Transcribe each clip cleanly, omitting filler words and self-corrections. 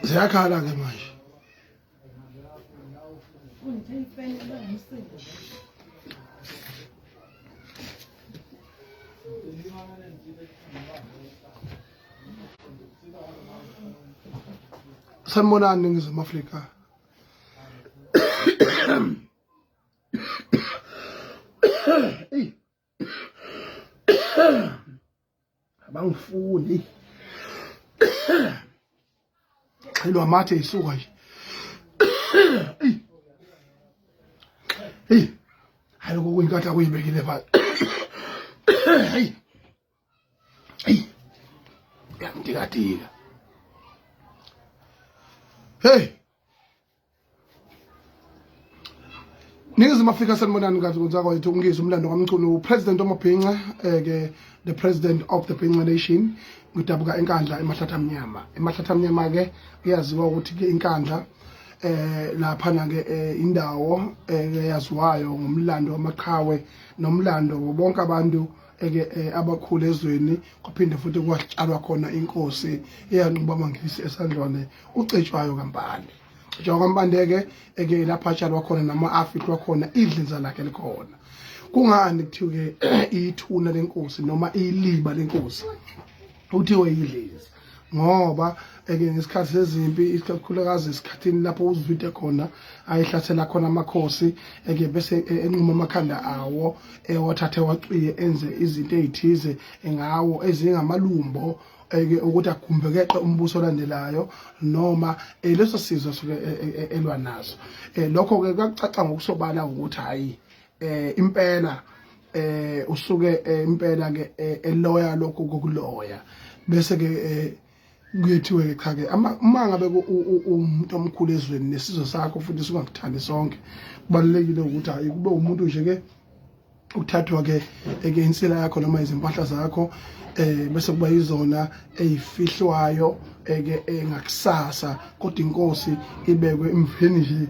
Ziyakhala ke manje. Sanibonani Ningizimu Afrika. Eyi. Abangifuni. Xhelwa amathe isuka nje. Eyi. Eyi. Hayi lokho kuyinkathi akuyibekile phansi. Hey. Hey. Uyangidikadika. Hey. Ningizimu Afrika sanibonani ngathi kwenzaka wethu ungizwe umlando kaMchunu upresident wamabhinca eh, ke the president of the Bhinca nation ngidabuka eNkandla eMahlatha Amnyama. EMahlatha Amnyama ke kuyaziwa ukuthi ke iNkandla eh lapha na ke eh, indawo eh, eyaziwayo ngomlando wamaqhawe nomlando bonke abantu eke eh, abakhulu ezweni kwaphinde futhi kwatshalwa khona inkosi eyanquba amangisi esandlwane uCetshwayo kaMpande. Cetshwayo kaMpande ke eke lapha atshalwa khona nama afihlwa khona idlinza lakhe likhona. Kungani kuthiwe ithuna lenkosi noma iliba lenkosi kuthiwe yidliza? Ngoba eke ngesikhathi sezimpi ikakhulukazi esikhathini lapho uZwide khona ayehlasela khona amakhosi eke bese enquma amakhanda awo ewathathe wacwiye enze izinto ezithize ngawo ezingamalumbo eke ukuthi agumbekeqe umbuso olandelayo noma leso sizwe suke elwa naso. Lokho ke kuyacaca ngokusobala ukuthi hayi impela usuke impela ke eloya lokho kokuloya bese ke kuyethiwe ke cha ke uma ngabe umuntu omkhulu ezweni nesizwe sakho futhi singakuthandi sonke kubalulekile ukuthi hayi kube umuntu nje ke ukuthathwa ke eke insila yakho noma izimpahla zakho bese kuba yizona ezifihlwayo eke engakusasa kodwa inkosi ibekwe emveni nje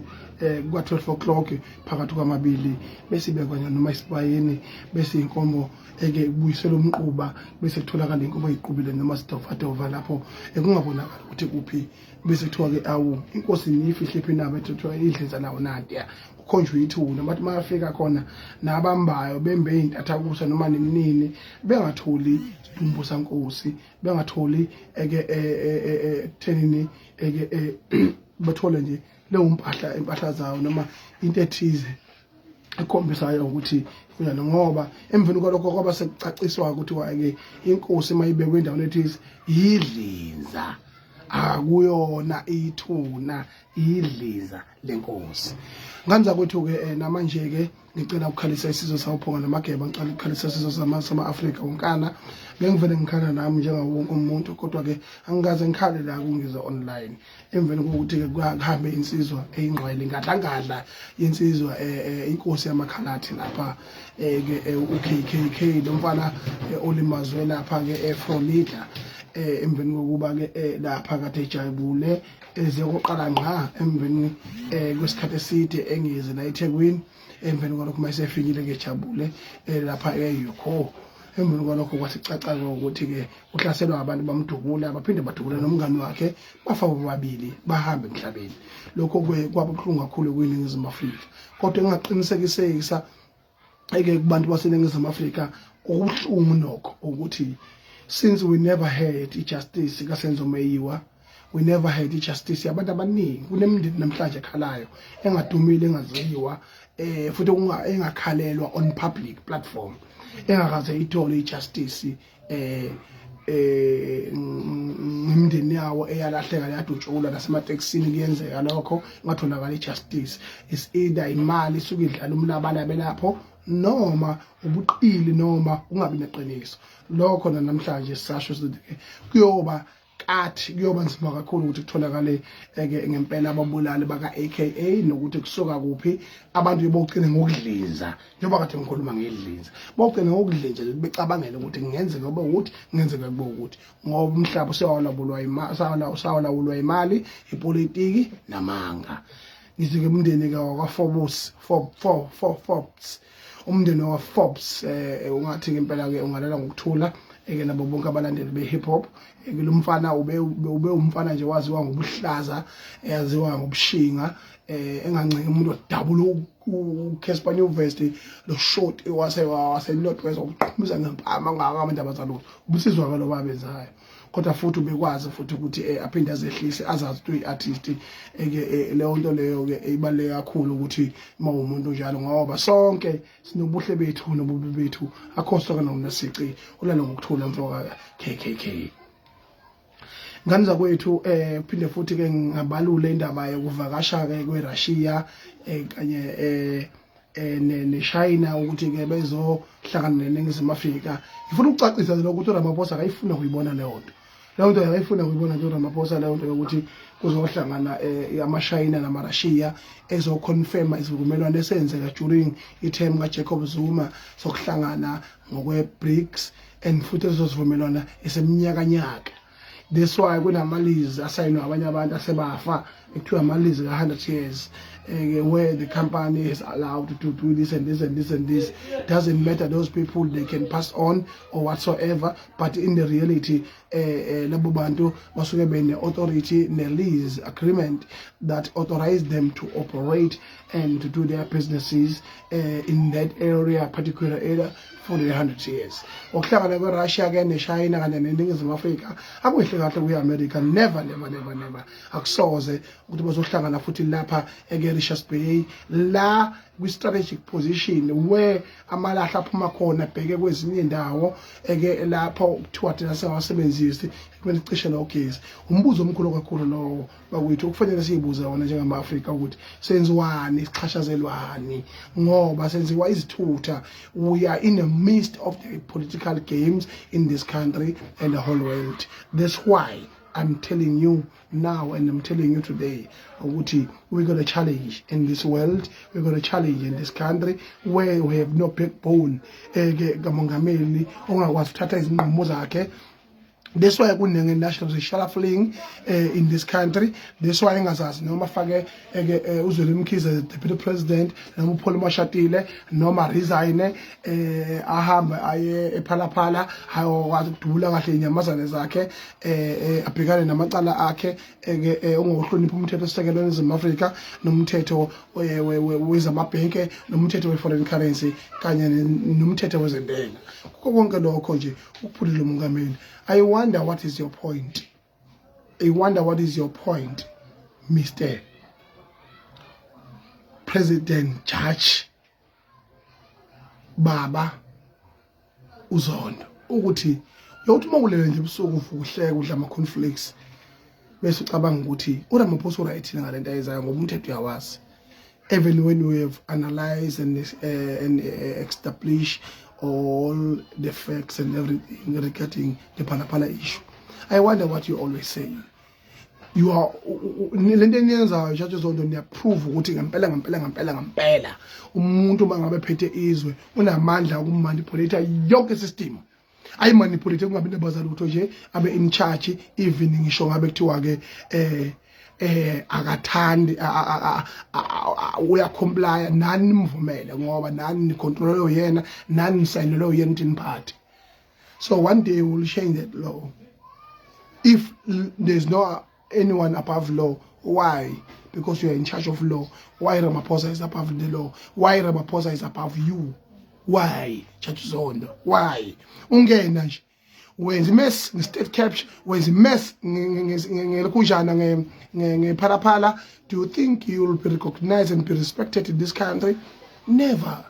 kwa 12 o'clock phakathi kwamabili bese ibekwa noma isibayeni bese inkomo eke kubuyisela umquba bese kutholakala inkomo eyiqubile noma sidovadova lapho ekungabonakala ukuthi kuphi bese kuthiwa ke awu inkosi niyifihle phi nabo ethiwa idliza lawo nantiya kukhonjwe ithuna bathi mayafika khona nabambayo bembe intathakusa noma nini bengatholi sidumbu sankosi bengatholi eke ekuthenini eke bathole nje leyo mpahla impahla zawo noma into ethize ekhombisayo ukuthi kunjani ngoba emveni kwalokho kwaba sekucaciswa ukuthi ke inkosi mayibekwe endaweni ethize yidlinza akuyona ithuna idliza lenkosi. Nganza kwethu ke namanje ke ngicela ukukhalisa isizwe sawuphonga namageba, ngicela ukukhalisa isizwe sama-Afrika wonkana. Ngeke ngivele ngikhala nami njengawo wonke umuntu, kodwa ke angikaze ngikhale la kungizwe online emveni kokuthi ke kuhambe insizwa eyingqwele ingadlangadla insizwa inkosi yamakhalathi lapha ke uKKK lo mfana olimazwe lapha ke eFlorida emveni kokuba ke lapha kade ejabule eze koqala ngqa emveni kwesikhathi eside engeze la eThekwini. Emveni kwalokho mayesefikile ke jabule lapha eYukho, emveni kwalokho kwathi caca ukuthi ke uhlaselwa abantu bamdubula baphinde badubula nomngani wakhe bafa bobabili bahamba emhlabeni. Lokho kwaba buhlungu kakhulu kwiNingizimu Afrika, kodwa engaqinisekisa eke kubantu baseNingizimu Afrika okubuhlungu nokho ukuthi since we never had ijustice kaSenzo Meyiwa, we never had ijustice yabantu abaningi. Kunemindeni namhlanje ekhalayo engadumile engaziwa futhi engakhalelwa on public platform engakaze ithole ijustice ngemindeni yawo eyalahleka yadutshulwa nasematekisini kuyenzeka lokho ngatholakala ijustice. Is either imali isuke idlala umlabalabe lapho noma ubuqili noma ungabi neqiniso. Lokho namhlanje sisasho sithi kuyoba Kathi kuyoba nzima kakhulu ukuthi kutholakale eke ngempela ababulali baka AKA nokuthi kusuka kuphi. Abantu bogcine ngokudlinza, njengoba kade ngikhuluma ngedlinza, bogcine ngokudlinza becabangela ukuthi kungenzeka kube ukuthi, kungenzeka kube ukuthi, ngoba umhlaba usewalawulwa imali, usawalawulwa imali, ipolitiki namanga. Ngithi-ke umndeni-ke wakwa-Forbes, Forbes, umndeni wakwa-Forbes, ungathi ngempela-ke ungalala ngokuthula eke nabo bonke abalandeli be-hip hop. Eke lo mfana ube umfana nje waziwa ngobuhlaza, eyaziwa ngobushinga, engancengi umuntu odabula uCassper Nyovest lo short wase North West, ukuqhumisa ngempama ngaka abantu abazalutho. Ubusizwa ke lo babenzayo, kodwa futhi ubekwazi futhi ukuthi aphinde azehlise, azazi ukuthi uyi-artist. Eke leyo nto leyo ke ibaluleke kakhulu ukuthi uma umuntu njalo, ngoba sonke sinobuhle bethu nobubi bethu, akho sonke nokunasici. Ulale ngokuthula mfoka KKK. Ngane zakwethu, phinde futhi ke ngabalule indaba yokuvakasha ke kweRussia kanye neChina ukuthi ke bezohlangana neNingizimu Afrika. Ngifuna ukucacisa lokho ukuthi uRamaphosa akayifuna kuyibona leyo nto. Leyo nto akayifuna kuyibona nje uRamaphosa, leyo nto yokuthi kuzohlangana amaShayina namaRussia ezoconfirma isivumelwano esenzeka during i-term kaJacob Zuma sokuhlangana ngokwe-BRICS, and futhi leso sivumelwano eseminyakanyaka. That's why kunama-lease asayinwa abanye abantu asebafa, ekuthiwa ama-lease ka-100 years, where the company is allowed to do this and this and this and this. Doesn't matter, those people, they can pass on or whatsoever, but in the reality, labo bantu basuke bene-authority ne-lease agreement that authorize them to operate and to do their businesses in that area, particular area, for the 100 years. Ukuhlangana kwe-Russia ke neChina kanye neNingizimu Afrika akuyihle kahle kwi-America. Never, never, never, never. Akusoze ukuthi bazohlangana futhi lapha eke-Richards Bay, la kwi-strategic position where amalahle aphuma khona abheke kwezinye indawo, eke lapho kuthiwa thina singawasebenzisi, kumele cishe nogesi. Umbuzo omkhulu kakhulu lowo bakwethu okufanele siyibuze wona njengama-Afrika, ukuthi senziwani, sixhashazelwani, ngoba senziwa izithutha. We are in the midst of the political games in this country and the whole world. That's why I'm telling you now and I'm telling you today ukuthi we got a challenge in this world, we got a challenge in this country where we have no backbone ke kamongameli ongakwazi ukuthatha izinqumo zakhe. That's why kunenge-national reshuffling in this country. That's why engazazi noma afake eke uZweli Mkhize as deputy president, noma uPaul Mashatile, noma resign, ahambe aye ePhalaphala, ayokwazi ukudubula kahle inyamazane zakhe, abhekane namacala akhe eke ongokuhlonipha umthetho sisekelo weNingizimu Afrika, nomthetho wezamabhenke, nomthetho we-foreign currency, kanye nomthetho wezentela. Kukho konke lokho nje ukuphulile umongameli. I wonder what is your point. I wonder what is your point, Mr President Judge Baba uZondo, ukuthi uyothi uma ulele nje ebusuku uvuka uhleka, udla ama-cornflakes, bese ucabanga ukuthi uRamaphosa uright ngalento ayenzayo, ngoba umthetho uyawazi, even when we have analyzed and established all the facts and everything regarding the Phala Phala issue. I wonder what you always say. You are lento eniyenzayo, Judge Zondo, niyaprove ukuthi ngempela, ngempela, ngempela, ngempela umuntu uma ngabe phethe izwe unamandla okumanipulate yonke system, ayimanipulate kungabi nabazalutho nje, abe in charge, even ngisho ngabe kuthiwa ke akathandi, uyacomply, nani nimvumele, ngoba nani nicontrol yena, nani nisayinelwe yena ukuthi niphathe. So one day we will change that law. If there's no anyone above law, why? Because you are in charge of law. Why Ramaphosa is above the law? Why Ramaphosa is above you? Why, Judge Zondo? Why ungena nje wenza imess nge-state capture, wenza imess ngelokhunjana ngePhala Phala? Do you think you will be recognized and be respected in this country? Never.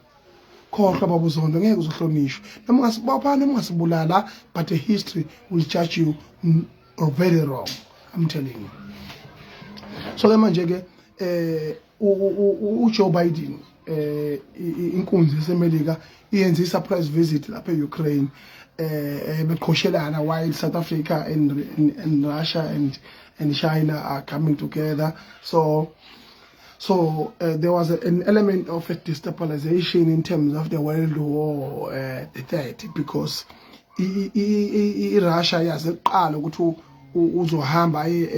Khohlwa, baba uZondo, ngeke uzohlonishwa, noma ungasibopha, noma ungasibulala, but the history will judge you very wrong, I'm telling you. So ke manje ke uJoe Biden inkunzi yaseMelika iyenze i-surprise visit lapha e-Ukraine, beqhoshelana while South Africa and Russia and China are coming together. So there was an element of a destabilization in terms of the World War the Third, because i-Russia yaze kuqala ukuthi uzohamba aye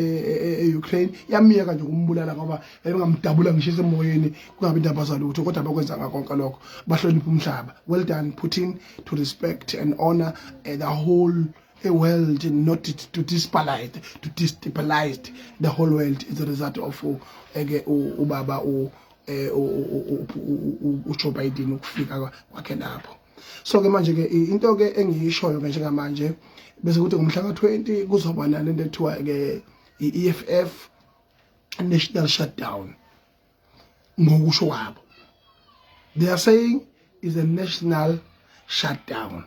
e-Ukraine, yamiyeka nje ukumbulala ngoba bengamdabula ngisho esemoyeni kungabi indaba zalutho, kodwa bakwenzanga konke lokho, bahlonipha umhlaba. Well done, Putin, to respect and honor the whole a world, not to destabilize the whole world as a result of eke ubaba uJoe Biden ukufika kwakhe lapho. So ke manje ke into ke engiyishoyo ke njengamanje, bese kuthi ngomhla ka20 kuzoba nalento ethiwa ke i-EFF national shutdown. Ngokusho kwabo, they are saying is a national shutdown.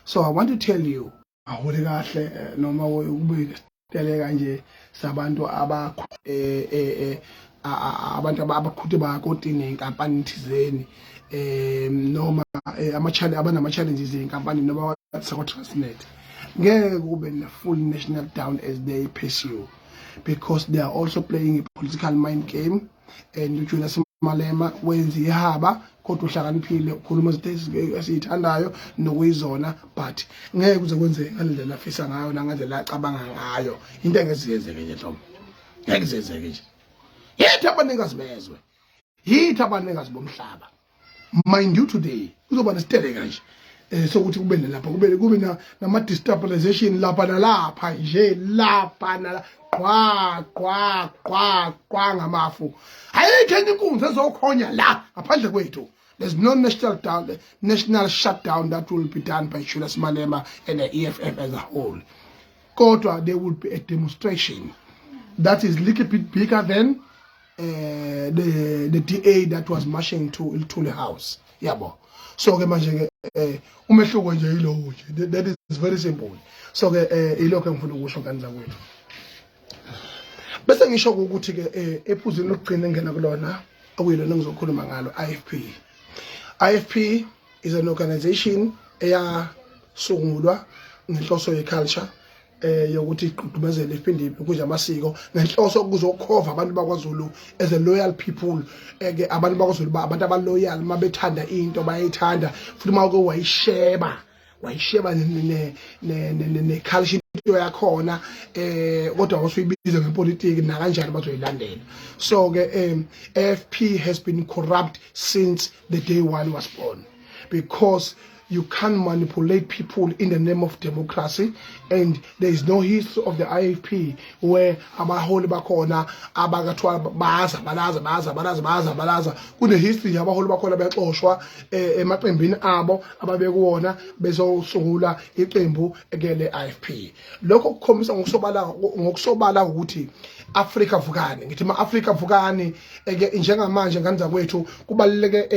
So I want to tell you, ahole kahle, noma kube isiteleka nje sabantu aba eh eh abantu abakhuthe bakotini inkampani thizeni, noma ama challenge, abanama challenges einkampani noma sako Transnet, ngeke kube ne full national down as they pursue, because they are also playing a political mind game. And uJulius Malema wenza ihaba, kodwa uhlakaniphile, ukhuluma izinto esiyithandayo nokuyizona, but ngeke kuze kwenzeke ngalendlela afisa ngayo nangendlela acabanga ngayo. Into engeziyenzeke nje hlobo, ngeke zenzeke nje. Yithi abanikazi bezwe, yithi abanikazi bomhlaba. Mind you, today kuzoba nesiteleka nje sokuthi kube nalapha kube nama destabilization lapha nalapha nje, lapha nala, qwa qwa qwa qwa ngamafu. Ayikho enye inkunzi ezokhonya la ngaphandle kwethu. There's no national shutdown that will be done by Julius Malema and the EFF as a whole, kodwa there will be a demonstration that is little bit bigger than the DA that was marching to Luthuli House, yabo. So ke manje ke umehluko nje yilowo nje. That is very simple. So ke ilokho engifuna ukusho, ngane zakwethu. Bese ngisho ukuthi ke ephuzini lokugcina engena kulona, okuyilona engizokhuluma ngalo, IFP. IFP is an organization eyasungulwa ngenhloso ye-culture, yokuthi iqhudumezele iphinde iphinde amasiko ngenhloso ukuzokhova abantu bakwaZulu as a loyal people. Ke abantu bakwaZulu, abantu abaloyal, mabethanda into bayayithanda, futhi mawuke wayisheba ne ne ne culture into yakhona, kodwa wasuyibiza ngepolitiki nakanjani bazoyilandela. So ke IFP has been corrupt since the day one was born, because you can't manipulate people in the name of democracy, and there is no history of the IFP where abaholi bakhona abakathiwa baza balaza baza balaza baza balaza. Kune history yabaholi bakhona bexoshwa emaqembini abo ababekuwona bezosungula iqembu ke le IFP. Lokho kukhombisa ngokusobala ukuthi Afrika vukani, ngithi ma Afrika vukani. Ke njengamanje, ngane zakwethu, kubaluleke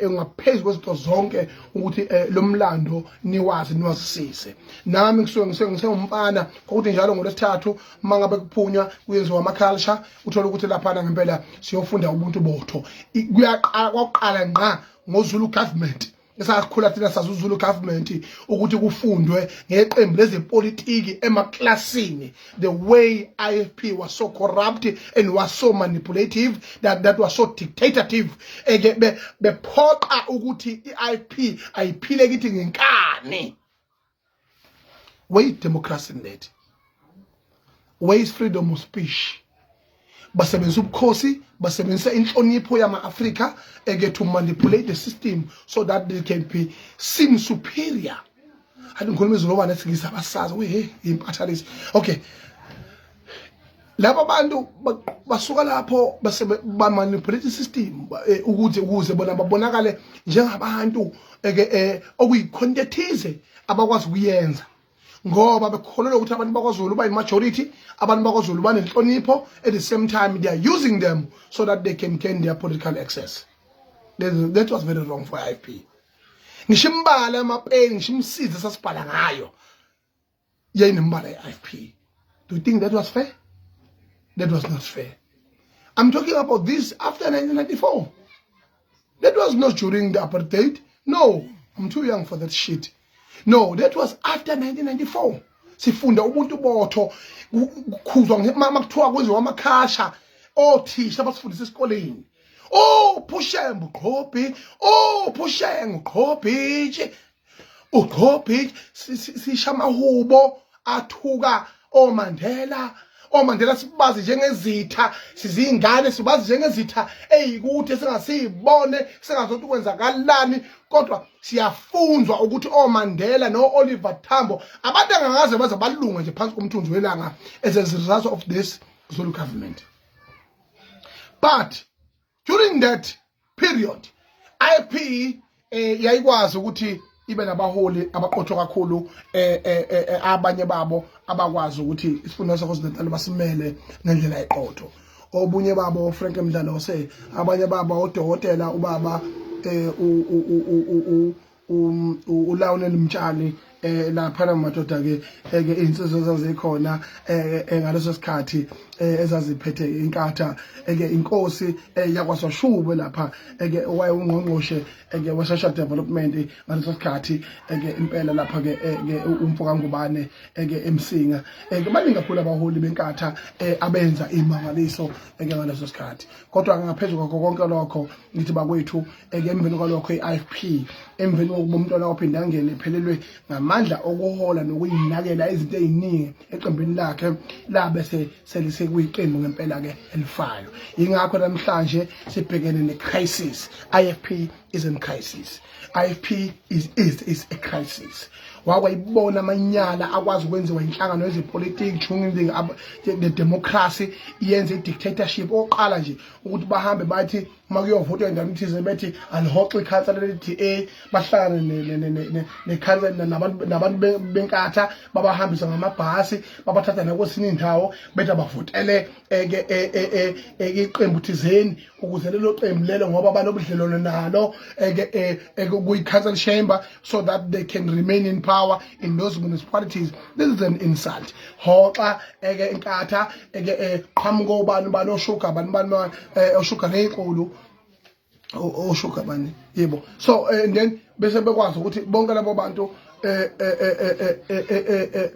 ngaphezulu kwezinto zonke ukuthi lo mlando niwazi, niwazisise. Nami ngisuke ngisengumfana, ukuthi njalo ngolwesithathu mangabe kuphunywa kuyenziwa ama culture, uthola ukuthi laphana ngempela siyofunda ubuntu botho. Kuyaqala, kwaqala ngqa ngoZulu government esakhula thina sazi uZulu government, ukuthi kufundwe ngeqembu lezepolitiki emaklasini. The way IFP was so corrupt and was so manipulative, that was so dictative, eke bephoqa ukuthi iIFP ayiphile kithi ngenkani. Where is democracy in that? Where is freedom of speech? Basebenzisa ubukhosi, basebenzisa inhlonipho yama-Afrika eke to manipulate the system so that they can be seen superior. Athi ngikhuluma izulu nesingisi, abasazi we hey impatha lezi. Okay, laba bantu basuka lapho base ba manipulate system ukuthi ukuze bona babonakale njengabantu eke okuyi-content thize abakwazi ukuyenza, ngoba bekholelwa ukuthi abantu bakwaZulu bayi-majority, abantu bakwaZulu banenhlonipho. At the same time, they are using them so that they can gain their political access. That was very wrong for IFP. Ngisho imbala yamapeni, ngisho imisizi esasibhala ngayo yayinembala ye-IFP. Do you think that was fair? That was not fair. I'm talking about this after 1994. That was not during the apartheid. No, I'm too young for that shit. No, that was after 1994. Sifunda ubuntu botho kukhuzwa makuthiwa kwenziwa amakhasha othisha abasifundisa esikoleni. Oh, Phushembu Qhobhi, oh Phusheng Qhobhi. Uqhobhi sisha amahubo athuka oMandela. OMandela sibazi njengezitha, sizingane sibazi njengezitha eyikude singasibone, singazothi kwenzakalani, kodwa siyafunzwa ukuthi oMandela no-Oliver Tambo abantu angakaze baze balunge nje phansi komthunzi welanga as a result of this Zulu government. But during that period IFP yayikwazi ukuthi ibe nabaholi abaqotho kakhulu, abanye babo abakwazi ukuthi isifunda saKwaZulu-Natal basimele ngendlela eqotho. Obunye babo Frank Mdlalose, abanye babo odokotela ubaba uLionel Mtshali lapha namadoda ke ke insizwa zazikhona ngaleso sikhathi ezaziphethe inkatha ke inkosi yakwaSwashube lapha ke owaye ungqongqoshe ke we social development ngaleso sikhathi ke impela lapha ke ke umfo kaNgubane ke eMsinga. Ke baningi kakhulu abaholi benkatha abenza imangaliso ke ngaleso sikhathi. Kodwa ngaphezulu kwakho konke lokho ngithi bakwethu ke emveni kwalokho i-IFP, emveni kokuba umntwana waphinde angene ephelelwe ngamandla okuhola nokuyinakela izinto eziningi eqembini lakhe, labe selisekuyiqembu ngempela ke elifayo. Ingakho namhlanje sibhekene ne-crisis. IFP is in crisis. IFP is a crisis. Wakwayibona amanyala akwazi ukwenziwa inhlangano yezepolitiki during the democracy, iyenze i-dictatorship. Oqala nje ukuthi bahambe bathi uma kuyovotwa endaweni thize bethi alihoxe ikhansela le-DA, bahlangane nekhansela nabantu benkatha, babahambisa ngamabhasi, babathatha nakwesinye indawo, bethi abavotele ke iqembu thizeni ukuze lelo qembu lelo ngoba banobudlelwano nalo ke kuyi-council chamber so that they can remain in power in those municipalities. This is an insult. Hoxa eke inkatha eke qhamuka obani bani oshuga bani bani oshuga nezinkulu oshuga bani, yebo. So and then bese bekwazi ukuthi bonke labo bantu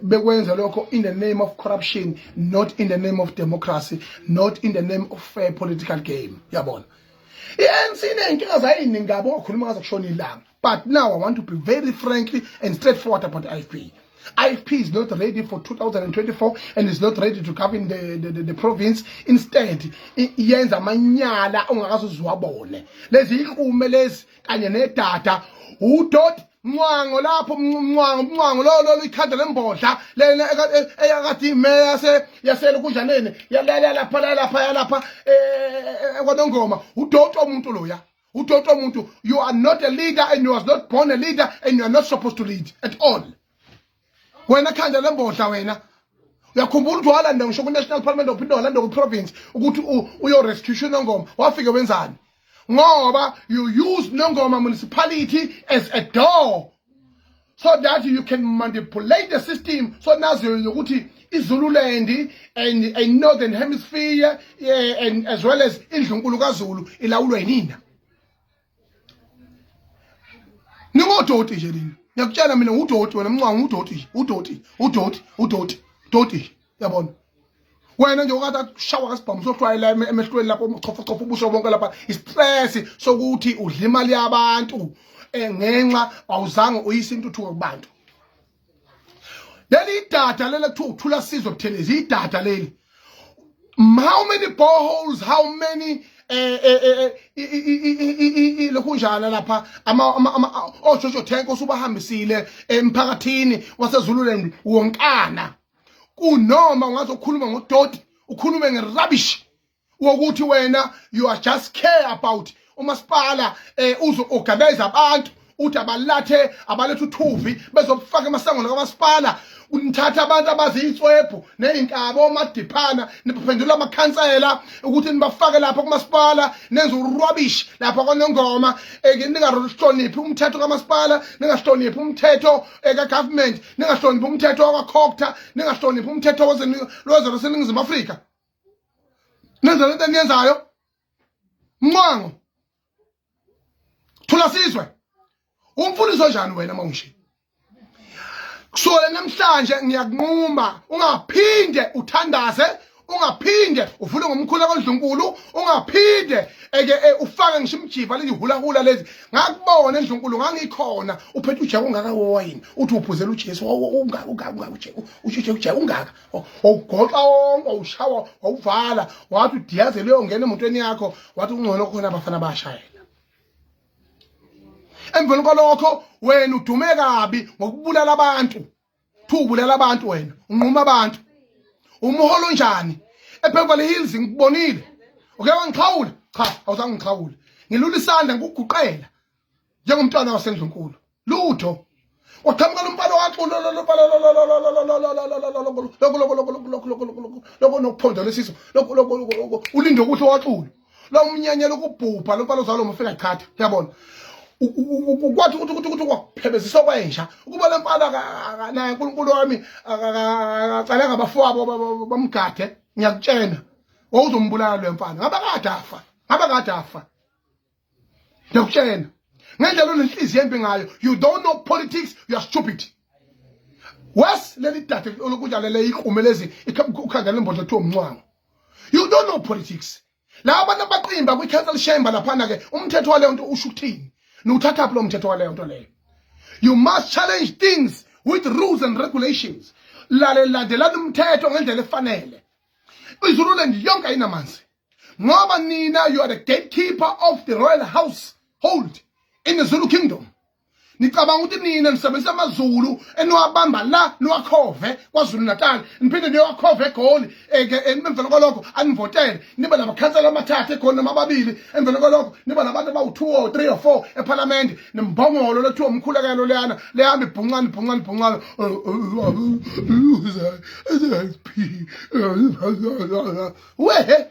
bekwenza lokho in the name of corruption, not in the name of democracy, not in the name of fair political game. Yabona, i-ANC iney'nkinga zayiningi kabi ongakhuluma ngaze kushona ilanga, but now I want to be very frankly and straightforward about the IFP. IFP is not ready for 2024 and is not ready to govern the province. Instead, iyenza amanyala ongakaze uziwabone. Lezi iqume lezi kanye nedada udot Mncwango lapho, Mncwango, Mncwango lo lo ikhanda lembodla lena eyakade imeya yase yaselukunjaneni yalala lapha lapha yalapha kwaNongoma. Udoti omuntu loya, udoti omuntu. You are not a leader and you was not born a leader and you are not supposed to lead at all. Wena khanda lembodla wena, uyakhumbula ukuthi walanda ngisho ku-national parliament, uphinde walanda ku-province ukuthi uyo-rescue Nongoma, wafike wenzani? Ngoba you use Nongoma municipality as a door so that you can manipulate the system, so naziyo ukuthi iZululand and a northern hemisphere, yeah, and as well as indlunkulu kaZulu ilawulwa yinina. Ningodoti nje nina, ngiyakutshela mina, udoti wena Mncwango, udoti nje, udoti, udoti, udoti, doti. Yabona wena nje okade akushawa kasibhamu sohlwayela emehlweni lapho, chofa chofa ubuso bonke lapha, i-stress sokuthi udla imali yabantu ngenxa awuzange uyise intuthuko kubantu. Leli idada leli kuthiwa uthula sizwe Buthelezi, idada leli, how many boreholes, how many lokhunjana lapha ama oJojo tank osubahambisile emphakathini waseZululand wonkana? Kunoma ungazokhuluma ngodoti, ukhulume nge-rubbish wokuthi wena you are just care about umasipala, uzo organize abantu uthi abalathe abaletha uthuvi bezofaka emasangweni kamasipala, nithatha abantu abaziyitswebhu neyinkabo omadiphana nibaphendula amakhansela ukuthi nibafake lapha kumasipala, nenze u-rubbish lapha kwaNongoma, ningahloniphi umthetho kamasipala, ningahloniphi umthetho ka-government, ningahloniphi umthetho wakwaCogta, ningahloniphi umthetho wezwe laseNingizimu Afrika, nenza lento eniyenzayo. Mncwango. Thula sizwe. Umfundisi onjani wena mawunje? Kusukela namhlanje ngiyakunquma ungaphinde uthandaze, ungaphinde uvule ngomkhuleko ondlunkulu, ungaphinde eke ufake ngisho imjiva lezi hula hula lezi. Ngakubona endlunkulu, ngangikhona uphethe ujeke ungaka wowayini, uthi uphuzela uJesu, ungaka ungaka ungaka ujeke ujeke ujeke ungaka, wawugoqa wonke, wawushawa, wawuvala, wathi udiyazele uyongena emotweni yakho, wathi ungcono khona abafana bayashayela. Emveni kwalokho wena udume kabi ngokubulala abantu, thu ubulala abantu wena, unquma abantu, umholo onjani eBeverly Hills ngikubonile, uke wangixhawula? Cha, awuzange ngixhawule, ngilula isandla ngikuguqela njengomntwana wasendlunkulu. Lutho, waqhamuka lo mfana waxulo lokho nokuphonda lesiso lokho ulinde ukuthi waxulo lo mnyanya lokubhubha lo mfana ozalo umfika chatha, uyabona, kwathi ukuthi kwakuphebezisa kwenja ukuba le mfana naye uNkulunkulu wami akacala ngabafowabo bamgade. Ngiyakutshena, wawuzombulala lo mfana, ngaba kade afa, ngaba kade afa. Ngiyakutshena ngendlela onenhliziyo embi ngayo. You don't know politics, you are stupid. Wes leli dade olokunjalele iqume lezi ukhanda lembodla kuthiwa umncwango. You don't know politics. Laba bantu abaqimba kwi-council chamber laphana-ke, umthetho waleyo nto usho ukuthini? Niwuthathaphi lo mthetho waleyo nto leyo? You must challenge things with rules and regulations. Landelani umthetho ngendlela efanele. IZululand yonke ayinamanzi ngoba nina, you are the gatekeeper of the royal household in the Zulu Kingdom. Nicabanga ukuthi nina nisebenzisa amaZulu eniwabamba la, niwakhove KwaZulu Natal, niphinde niwakhove eGoli, emveni kwalokho anivotele, nibe namakhansela amathathu eGoli noma ababili, emveni kwalokho nibe nabantu abawu-2 or 3 or 4 ephalamende, nembongolo lethiwa umkhulekelo leyana leyahamba ibhuncane ibhuncane ibhuncane. Wehe,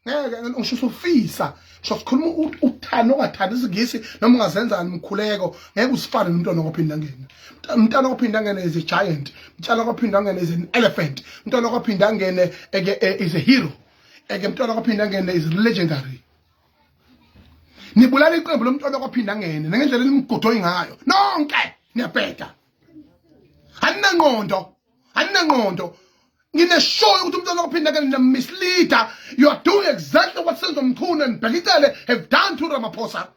ngeke ngisho usufisa, ngisho sikhuluma uthanda ungathanda isiNgisi noma ungazenzani umkhuleko, ngeke usifane nomntwana kwaphinda ngene. Umntwana kwaphinda ngene is a giant, umntwana kwaphinda ngene is an elephant, umntwana kwaphinda ngene is a hero, eke umntwana kwaphinda ngene is legendary. Nibulala iqembu lomntwana kwaphinda ngene ngendlela enimgodoyi ngayo nonke, niyabheda, aninangqondo, aninangqondo. Ngineshow ukuthi umntwana wakuphinda ke nina-misleader. You are doing exactly what Senzo Mchunu and Bheki Cele have done to Ramaphosa,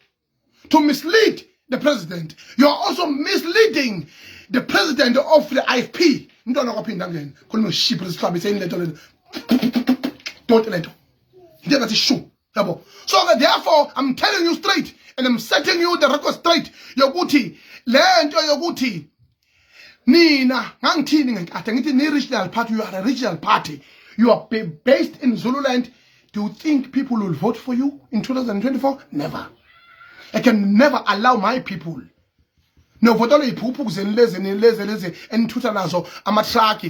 to mislead the president. You are also misleading the president of the IFP. Umntwana kwaphinda ngene khuluma shiphi lesihlabise yini lento lento don't lento into engathi shu yabo. So therefore I'm telling you straight and I'm setting you the record straight yokuthi lento yokuthi nina, ngangithini ngenkathi ngithi ni-regional party? You are a regional party, you are based in Zululand. Do you think people will vote for you in 2024? Never. I can never allow my people novotela iphuphu zenu lezi lezi lezi enithutha nazo ama-truck,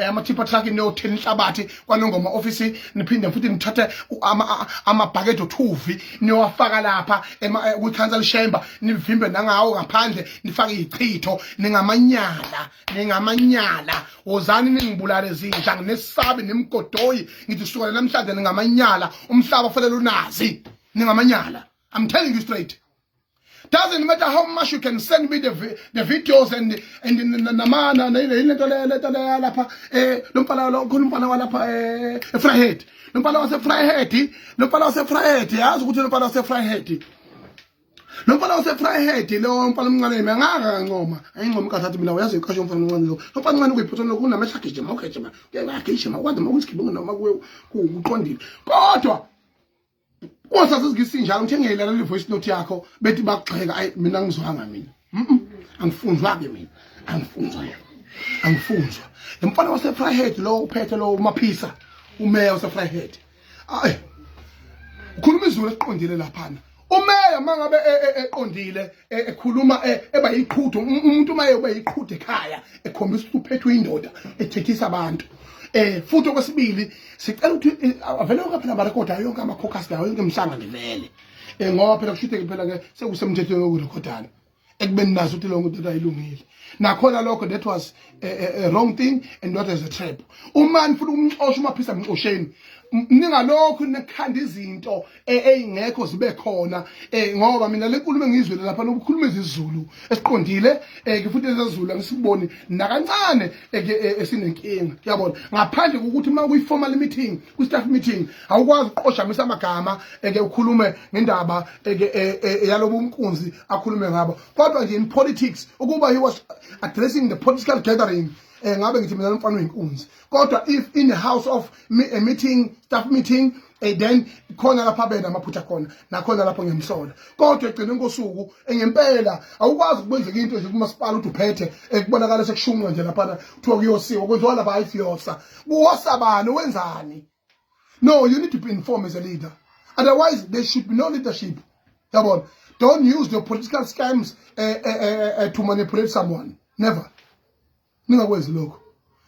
ama-tipper truck, niyothela inhlabathi KwaNongoma office, niphinde futhi nithathe amabhakede othuvi niyowafaka lapha kwi-council chamber, nivimbe nangawo ngaphandle, nifake ichitho. Ningamanyala, ningamanyala. Wozani ningibulale zinja, nginesabi nemgodoyi. Ngithi kusukela namhlanje ningamanyala, umhlaba fanele unazi, ningamanyala. I'm telling you straight. Doesn't matter how much you can send me the videos and namana lento lento lapha, lo mfana lo, khona umfana walapha eVryheid, lo mfana wase Vryheid, lo mfana wase Vryheid, yazi ukuthi lo mfana wase Vryheid, lo mfana wase Vryheid, lo mfana omncane, mina ngaka kancoma ayincoma kathathu mina, uyazi ikasho umfana omncane lo, lo mfana omncane kuyiphutha kunamehla agijima, ugijima, uyagijima, kwazi uma kuyisigibungu noma kuqondile, kodwa kwasazi isinjalo. Ngithe ngiyayilalela i-voice note yakho, bethi bakugxeka. Ayi, mina ngizwanga mina, angifunzwa-ke mina, angifunzwa, angifunzwa. Lo mfana wase-Vryheid lo uphethe lo uMaphisa, umeya wase-Vryheid, ayi, ukhuluma izulu esiqondile laphana. Umeya mangabe eqondile ekhuluma, eba yiqhude. Umuntu uma eba yiqhude ekhaya, ekhombisa ukuthi uphethwe indoda ethethisa abantu. Futhi okwesibili, sicela ukuthi avele yonke phela amarekhodi ayo yonke ama-caucus lawo, yonke imihlangano vele, ngoba phela kushuthi phela ke sekusemthethweni wokurekhodana, ekubeni nazo ukuthi lonke into ayilungile nakhona lokho. That was a wrong thing and that was a trap. Uma nifuna ukumxosha uMaphisa, mxosheni. Ningalokhu nikhanda izinto ey'ngekho zibe khona ngoba mina le nkulumo engiyizwele lapha nokukhuluma isiZulu esiqondile futhi esiZulu angisiboni nakancane esinenkinga, uyabona, ngaphandle kokuthi uma kuyi-formal meeting, kwi-staff meeting, awukwazi ukuqoshamisa amagama eke ukhulume ngendaba eke yalobu umkunzi akhulume ngabo. Kodwa nje in politics, ukuba he was addressing the political gathering, ngabe ngithi mina lomfana uyinkunzi. Kodwa if in a house of a meeting, staff meeting, then khona lapha bena amaphutha khona, nakhona lapho ngiyamsola. Kodwa egcineni kosuku ngempela awukwazi ukwenzeka into nje kumasipala uthi uphethe, ekubonakala sekushunqa nje laphana, kuthiwa kuyosiwa, kwenziwa lapha, hayi, siyosa kuwosa bani, wenzani? No, you need to be informed as a leader, otherwise there should be no leadership, yabona. Don't use your political scams to manipulate someone. Never, ningakwenzi lokho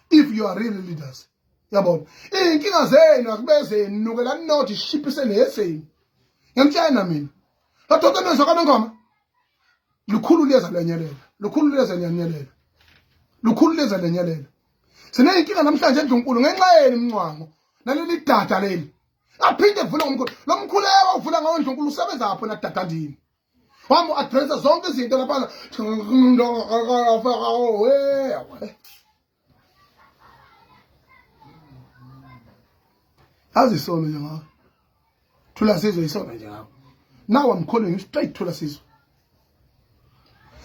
if you are really leaders, yabona. Iy'nkinga zenu akubezeni, nukelani nothi shipise neyesenu. Ngiyamtshena mina ladoda nwenza kanongoma lukhulu liyeza lenyelela, lukhulu liyeza lenyelela, lukhulu liyeza lenyelela. Siney'nkinga namhlanje endlunkulu ngenxa yeni Mncwango naleli dada leli aphinde vule ngomkhulu lo mkhuleko uvula ngawo endlunkulu usebenza apho nadadandini wami u-addressa zonke izinto laphana. Yazi isono nje ngawe, Thula Sizwe, isono nje ngawe. Now I'm calling you straight, Thula Sizwe.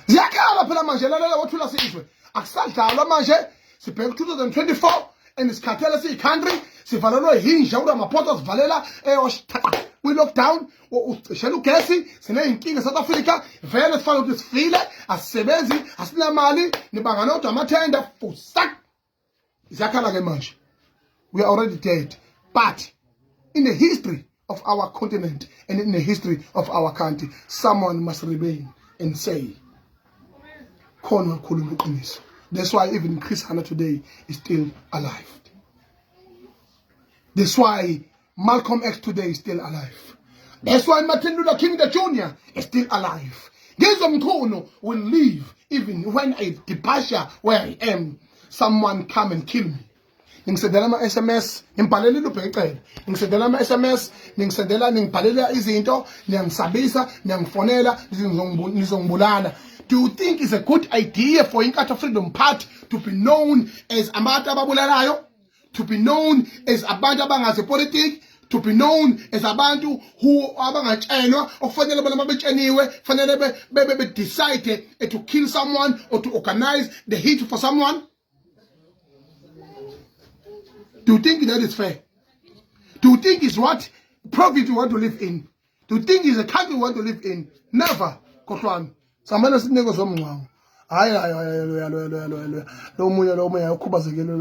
Ziyakhala phela manje, lalela wothula Sizwe, akusadlalwa manje, sibheka 2024 and sikhathele siyi-country, sivalelwe yinja uRamaphosa, sivalela kwi-lockdown, ucishela ugesi, siney'nkinga e-South Africa vele, sifana ukuthi sifile, asisebenzi, asinamali, nibanga nodwa amathenda fusak. Ziyakhala-ke manje, we are already dead. But in the history of our continent and in the history of our country, someone must remain and say khona wakhuluma iqiniso. That's why even Chris Hani today is still alive. That's why Malcolm X today is still alive. That's why Martin Luther King the Jr. is still alive. Ngizwe Mchunu will live even when I departure where I am. Someone come and kill me. Ningisendela ama-SMS, ngimbhalelile uBhekicele, ningisendela ama-SMS, ningisendela, ningibhalela izinto, niyangisabisa, niyangifonela, nizongibulala. Do you think it's a good idea for Inkatha Freedom Party to be known as abantu ababulalayo, to be known as abantu abangazi politics, to be known as abantu who abangatshelwa, okufanele bona babetsheniwe, kufanele be decide to kill someone or to organize the hit for someone? Do you think that is fair? Do you think is what province you want to live in? Do you think is a country you want to live in? Never. Khohlwani, samele sinike zomngcwabo. Hayi, hayi, hayi, loya, loya, loya, loya, lo munye, lo munye ukhubazekile.